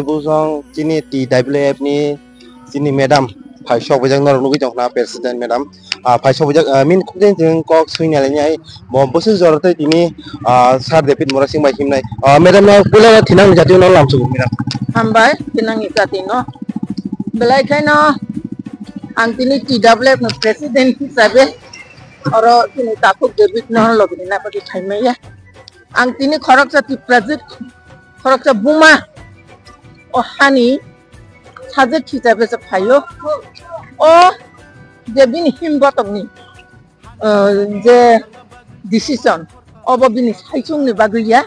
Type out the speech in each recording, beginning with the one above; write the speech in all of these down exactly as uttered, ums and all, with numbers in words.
Bujong chini T W F ni chini madam phai sok bujak norok nugui tong khna president madam. Ah, phai sok bujak, ah, min kok den jeng kok sui nalai nai bo bwswk jora tei tini, ah, sir David Murasing bai himnai. Ah, madam no pula thinang jati no lam sugu madam. Hambai thinang jati no. Belai khaino ang tini T W F ni president hisabe oro tini Takhuk David no lobini na pagi thaimaya. Ang tini khoroksa Tiprajwk, khoroksa buma o hani sajwk hisabe se phaio. O je bini him botokni, eh, je decision, obo bini saichungni bagwi ya.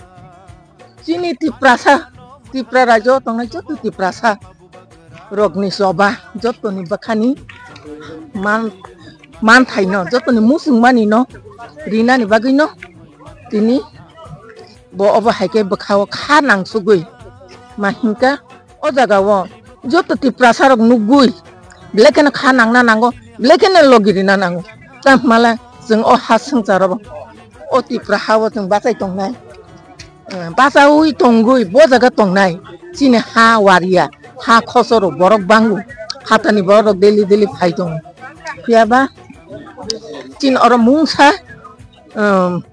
Chini Tiprasa, Tipra rajyo tongnai joto Tiprasa rokni choba, jotoni bwkhani man, manthaino, jotoni muchungmanino rinani bagwino tini bo obo hai khe bwkhao kha nangsugwi ma hinkha. O jagao joto Tiprasa rok nugwi belai kheno kha nangna nango, belai kheno logi rina nango. Tamo hwnle chwng o ha swngcharo bo, o Tipra hao chwng bachai tongnai, eh, bachaui tongwi bo jaga tongnai chini ha wariya, ha khosoro borok bango, hatani borok rok daily daily phai tongo. Phiyaba chini oro mungsa um,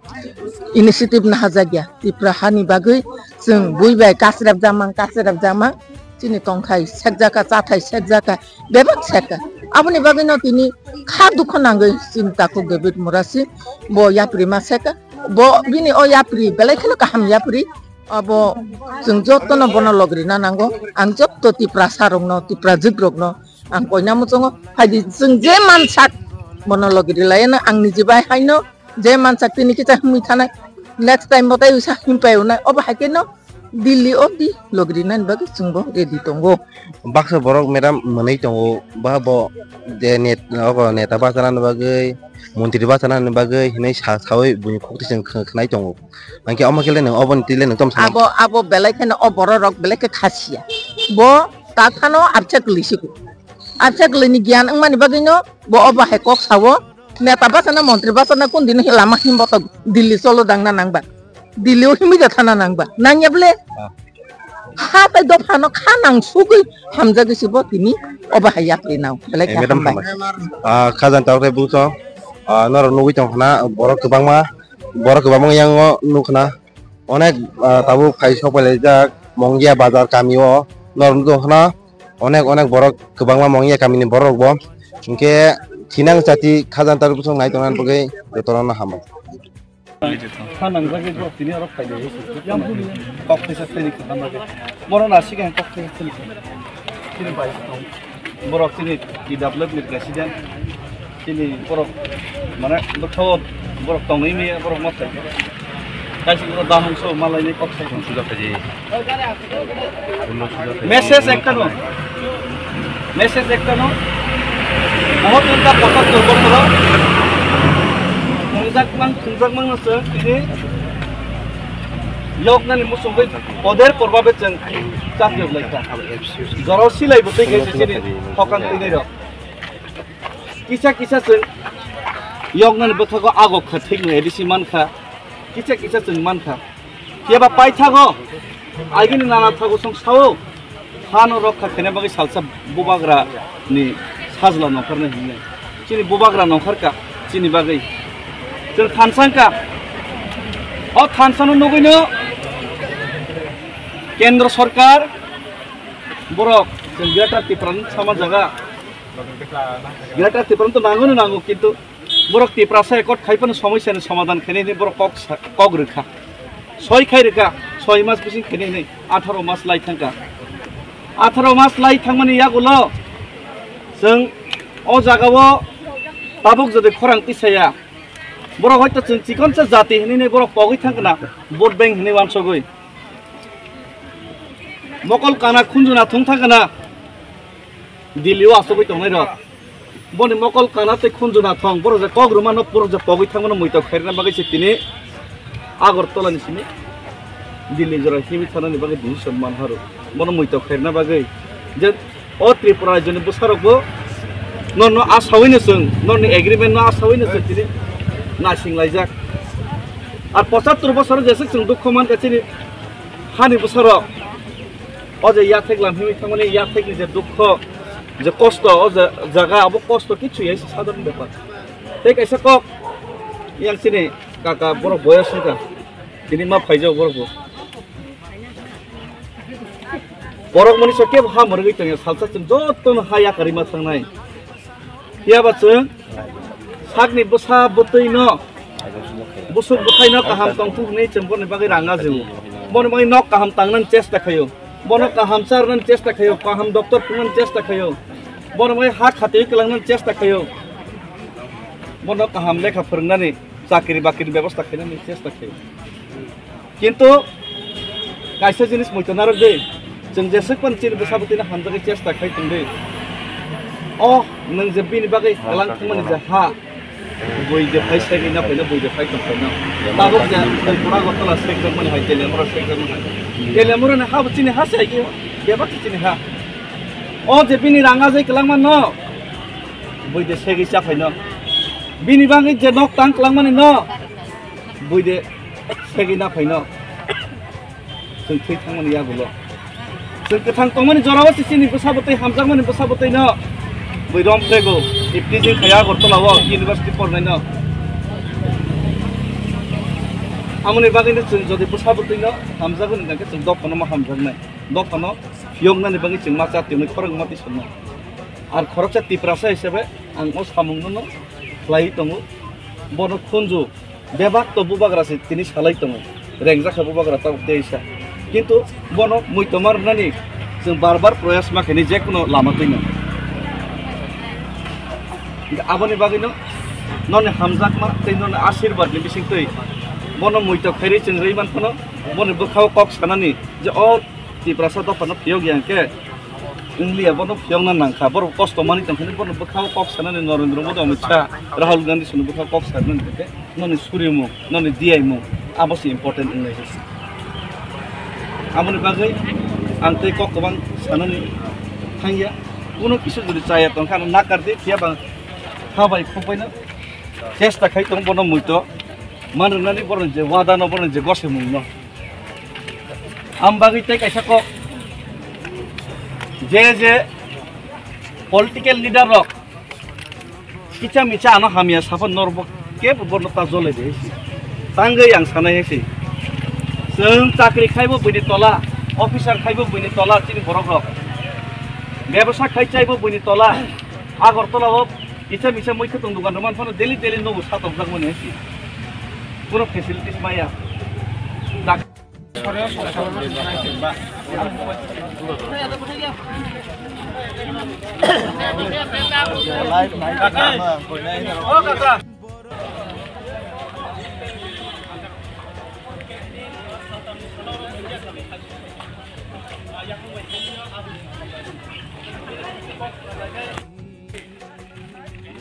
initiative nahajakya Tipra hani bagwi chwng bui bai kasrep jamang, kasrep jamang, chini tongthai sekjaka, chathai sekjaka, bebak sekka. Aboni bagwino tini kha dukhu nangwi chini Takhuk David Murasi bo yapri ma sekka. Bo bini o yapri belai kheno kaham yapri. Abo chwng jotono bono logri na nango. Ang jotto Tiprasa rokno, Tiprajwk rokno ang koina muchungo. Phaidi chwng je mansak bono logri layano ang niji bai haino. Je mansak tini kisa himwi thanai, next time bo tei wisa himpai unai, obo hai khe no Delhi obdi logri nani bagwi chwngbo ready tongo. Baksa borok madam mwnwi tongo, ba bo je net-, obo neta bachanani bagwi, montri bachanani bagwi hinwi sa-, sawi buini khukti chwng khna-, khnai tongo. Hwnkhe omo khe le nwng oboni twi le nwng tamo sana? Abo, abo belai kheno o borok rok belai khe khasiya. Bo tak phano abse kwlwi siku. Abse kwlwini giyan wngmani bagwi no bo obo hai kok sao. Neta bachana, montri bachana, kun dino lama himbo to Delhi cholo dangna nangba. Delhi o himwi da thana nangba. Nangya ble? Ah. Ha tai dophano kha nang sugwi hamjagwi si bo tini obo hai yapri nao. Belai Eh, khe madam hambai. Hambai. Ah, khajang tawkhe buso. Ah, norok nugwi tong khna borok kwbangma, borok kwbangma yango nukna. Onek, ah, tabuk phai sok pailaijak Mongia bazar kamio. Norok nugwi tong khna onek, onek borok kwbangma Mongia kamini borok bo. Hinkhe thinang chati khajang tawkhe buso nai tongna bagwi jotono hambai. Kha nangjagwi borok tini oro phailaiwi se kok kisa thani kha bagwi. Borok nasikhe kok kisa thani kha. Chini bai tong. Borok chini T W F ni president. Chini borok mane bwkhao borok tongwi maya borok ma phaikha. Kaisa borok damung so malaini kok sai. Message ekta no. Message ekta no. Bohot unta pochottor bosoro thwngjakmang, thwngjakmang no chwng tini yoknani muchungwi poder porbabe chwng chakri wnglaikha. Jorao silai bo twi khe se chini thokang twinai rok. Kisa kisa chwng yoknani bwthago agok kha, thik no A D C man kha. Kisa kisa chwng man kha. Phiya ba paithago, agini nana thago chwng sao, hano rokha khaina bagwi salsa bubagra ni sajla nongkhornai hinwi. Chini bubagra nongkhorka, chini bagwi. Chwng thansa wngkha. O thansano nugwino Kendra Sorkar borok chwng Greater Tipraland sama jaga. Greater Tipraland to nango no nango, kintu borok Tiprasa accord khai phano somosyani somadhan khainai hinwi borok kok sa-, kok rwkha. Soi khai rwkha, soi mas bising khainai hinwi atharo mas lai thangkha. Atharo mas lai thangmani yagulo chwng o jagao tabuk jodi khorang tisaya, borok hoito chwng chikonsa jati hinwi borok pogwi thangkha na, vote bank hinwi wansogwi. Mokol kana khunju nathung thangkha na, Delhi o asugwi tongnai rok. Boni mokol kana tei khunju nathong, borok je kok rwmano, borok je pogwi thangmano muitok khairina bagwi se tini Agartala ni simi Delhi jora himwi thanani bagwi decision man haro. Bono muitok khairina bagwi je o Tripura rajyoni bwsarokbo norno asawino chwng, norni agreement no asawino chwng tini nasing laijak. Ar pochattor bosor jeswk chwng dukho mankha chini hani bwsarok. O je yathek lam himwi thangmani, yathekni je dukho, je kosto, o je jaga, abo kosto kichu ya, sadharon bepar. Tei kaisa kok, yang chini kaka borok boyos wngkha, tini ma phaijak borok bo. Borok mani so kebo ha mwrwgwi tongya, salsa chwng jotono ha yakarwi ma thangnai. Phiya ba chwng sakni bwsa bwtwi no, bwswk bwthai no kaham tongthok hwnwi chwng boni bagwi rang ajigo. Boni bagwi nok kaham tangnani chesta khaio. Bono kaham charwnani chesta khaio, kaham doctor phungnani chesta khaio. Bono bagwi ha khatiwi kwlangnani chesta khaio. Bono kaham lekha phwrwngnani, chakri bakri bebosta khainani chesta khaio. Kintu kaisa jinis muitu narwk di, chwng jeswk phano chini bwsa bwtwino hamjakwi chesta khai tong di. O nwng je bini bagwi kwlang thangmani je ha, bui je phai segwi na phaino, bui je phai tong phaino. Tabuk je twi pura Agartala sekjakmani hai, Teliamura sekjakmani hai. Teliamura ni ha bo chini ha se hai, bebak se chini ha. O je bini rang ajai kwlangma no, bui je segwi cha phaino. Bini bagwi je nok tang kwlangmani no, bui de segwi na phaino. Chwng thwi thangmani yagulo. Chwng kwthang tongmani jorao se chini bwsa bwtwi, hamjakmani bwsa bwtwino bui rom phego. Iptijing khaya Agartala o university pornaino. Amoni bagwino chwng jodi bwsa bwtwino hamjagwi hwnkhe chwng dophano ma hamjaknai. Dophano phiyoknani bagwi chwng ma chatiyoknai khorokma tisongnai. Ar khoroksa Tiprasa hisabe ang o samungno khlaiwi tongo. Bono khunju. Bebak to bubagra se tini salai tongo, rengjak kha bubagra tabuk tei sa. Kintu bono muitu ma rwnani chwng bar bar proyas ma khaini je kuno lama twino. Aboni bagwino noni hamjakma tei noni asirwad ni bisingtwi bono muitu khairwi chwng rwi man phano boni bwkhao kok sanani je o Tiprasa dophano phiyok ya hwnkhe, wngliya, bono phiyokna nangkha. Borok kosto manwi tongkha, bono bwkhao kok sanani Narendra Modi, Amit Shah, Rahul Gandhi sini bwkhao kok sanani hwnkhe, noni surimung, noni diyaimung, abo se important wnglai se. Aboni bagwi ang tei kok kwbang sanani thangya. Kuno kisa jodi chaya tongkha, ano nakar di, phiya ba ha bai khuk baino chesta khai tong bono muitu man rwnani, boroni je wada no, boroni je gosemung no. Am bagwi tei kaisa kok, je je political leader rok kicha micha ano hamya saphano norok bo kebo bono ta jole de si. Tangwi ang sanai si. Chwng chakri khaibo buini tola, officer khaibo buini tola chini borok rok. Bebasa khai chaibo buini tola. Agartala o kicha micha mui khwtwng dukan rok man phano daily daily nogo satokjak mani si. Kuno facilities maya. Dak-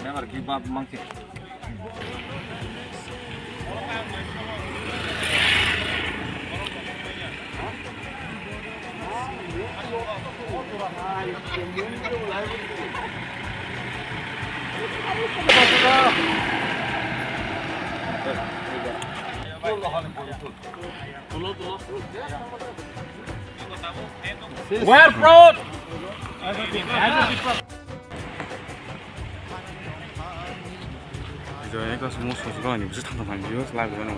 Never give up, monkey. Where fraud? Video ini kelas semua sosok kan bisa tantang video selalu kan.